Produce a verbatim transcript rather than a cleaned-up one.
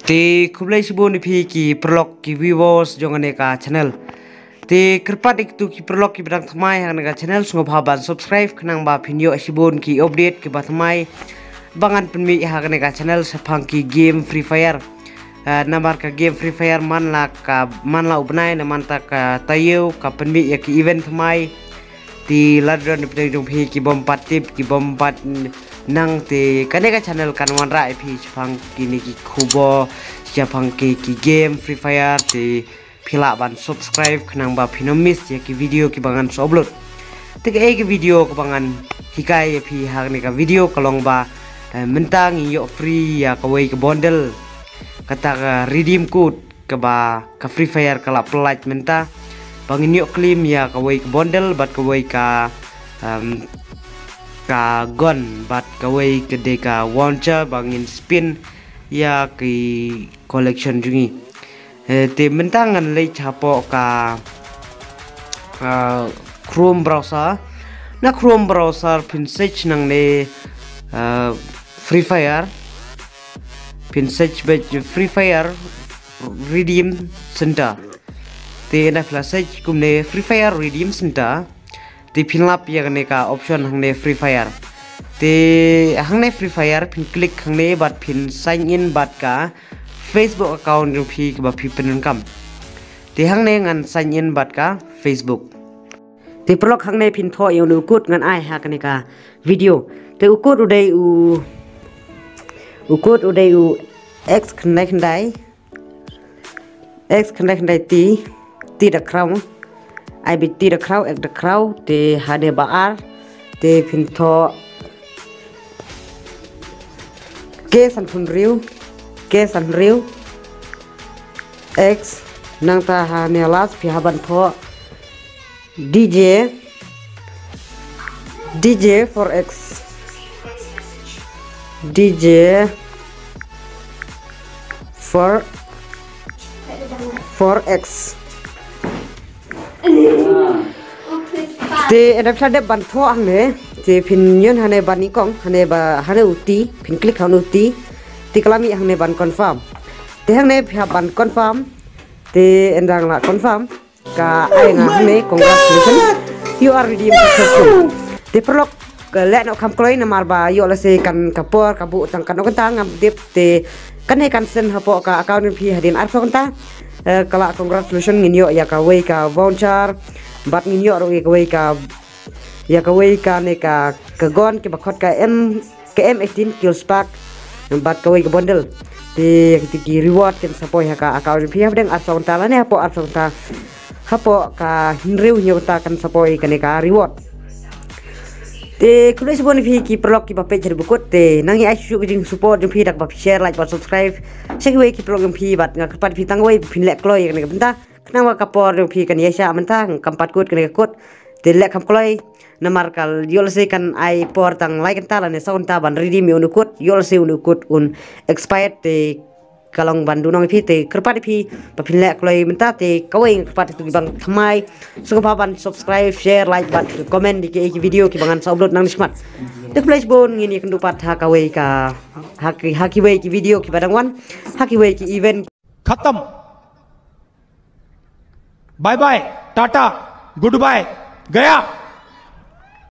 Te khublei shibun ïa phi ki paralok ki viewers jong kane ka channel. Te kyrpad ïa kito ki paralok kiba dang thymmai ha kane ka channel, sngewbha ban subscribe khnang ba phin ïoh shibun ki update kiba thymmai ba ngan pynmih ha kane ka channel shaphang ki game Free Fire. Ah, namar ka game Free Fire man la ka, man la u bnai, na man ta ka taïew ka pynmih ïa ki event thymmai. Te lada don na pdeng jong phi ki bym pat tip, ki bym pat nang, te kane ka channel kan wanrah ïa phi shaphang kine ki khubor shaphang ki, ki game Free Fire. Te phi lah ban subscribe khnang ba phin ym miss ïa ki video kiba ngan sa upload. Te kaei ka video kaba ngan hikai ïa phi ha kane ka video ka long ba, eh, mynta ngin ïoh free ïa kawei ka bundle, kata ka redeem code kaba ka Free Fire ka la pynlait mynta, ba ngin ïoh claim ïa kawei ka bundle bad kawei ka, um, ka gun bad kawei ka dei ka voucher ba ngin spin ïa ki collection jong ngi. Eh, te mynta ngan leit hapoh ka, ah, Chrome browser. Na Chrome browser phin search nangne, ah, Free Fire. Phin search beit Free Fire Redeem Center. Te na phi la search kumne Free Fire Redeem Center. Te phin lap ïa kane ka option hangne Free Fire. Te hangne Free Fire phin click hangne bad phin sign in bad ka Facebook account jong phi kaba phi pyndonkam. Te hangne ngan sign in bad ka Facebook. Te paralok hangne phin thoh ïa une u code ngan ai ha kane ka video. Te u code u dei u, u code u dei u X khyndai khyndai, X khyndai khyndai T, T da khraw, ai beit T da khraw, X da khraw, te hadien ba ar, te phin thoh K san phew hynriew, K san hynriew, X, nangta hangne last phi hap ban thoh D J, D J four X, D J four, four X. Te ynda phi la dep ban thoh hangne, te phin ïoh hangne ban nyngkong, hangne ba, hangne u T, phin click hangne u T, te ka la mih hangne ban confirm. Te hangne phi hap ban confirm, te ynda nga la confirm, ka ai nga hangne, "Congratulations, you are redeemed successfully." Te paralok, ka leh noh kham kloi namar ba ïoh lehse kan ka por ka buh tang katno kynta ngam tip, te kane kan send hapoh ka account jong phi hadien arphew kynta. Eh, ka la congratulations, ngin ïoh ïa kawei ka voucher bad ngin ïoh ruh ïa kawei ka, ïa kawei kane ka, ka gun kaba khot ka M, ka M eighteen Kill Spark bad kawei ka bundle. Te ïa kito ki reward kin sa poi ha ka account jong phi hapdeng arphew kynta lane hapoh arphew kynta, hapoh ka hynriew hynñiew kynta kan sa poi kane ka reward. Te khublei shibun ïa phi ki paralok kiba peit haduh ba kut, te nang ïa ai shuh shuh ka jingsupport jong phi da kaba phi share, like bad subscribe sha kiwei ki paralok jong phi, bad nga kyrpad ïa phi tang kawei ba phin leh kloi ïa kane ka bynta. Khnang ba ka por jong phi kan ïaishah mynta, kam pat kut kane ka kut. Te leh kham kloi namar ka ïoh lehse kan ai por tang lai kynta lane saw kynta ban redeem ïa une u code, ïoh lehse une u code un expired, te ka long ban duhnong ïa phi, te kyrpad ïa phi ba phin leh kloi mynta. Te kawei nga kyrpad ïa kito kiba thymmai, sngewbha ban subscribe, share, like bad comment ïa ki, ïa ki video kiba ngan sa upload nangne shakhmat. Te khublei shibun, ngin ïakynduh pat ha kawei ka, ha ki, ha kiwei ki video kiba dang wan, ha kiwei ki event. खत्म। Bye bye, tata, goodbye, गया।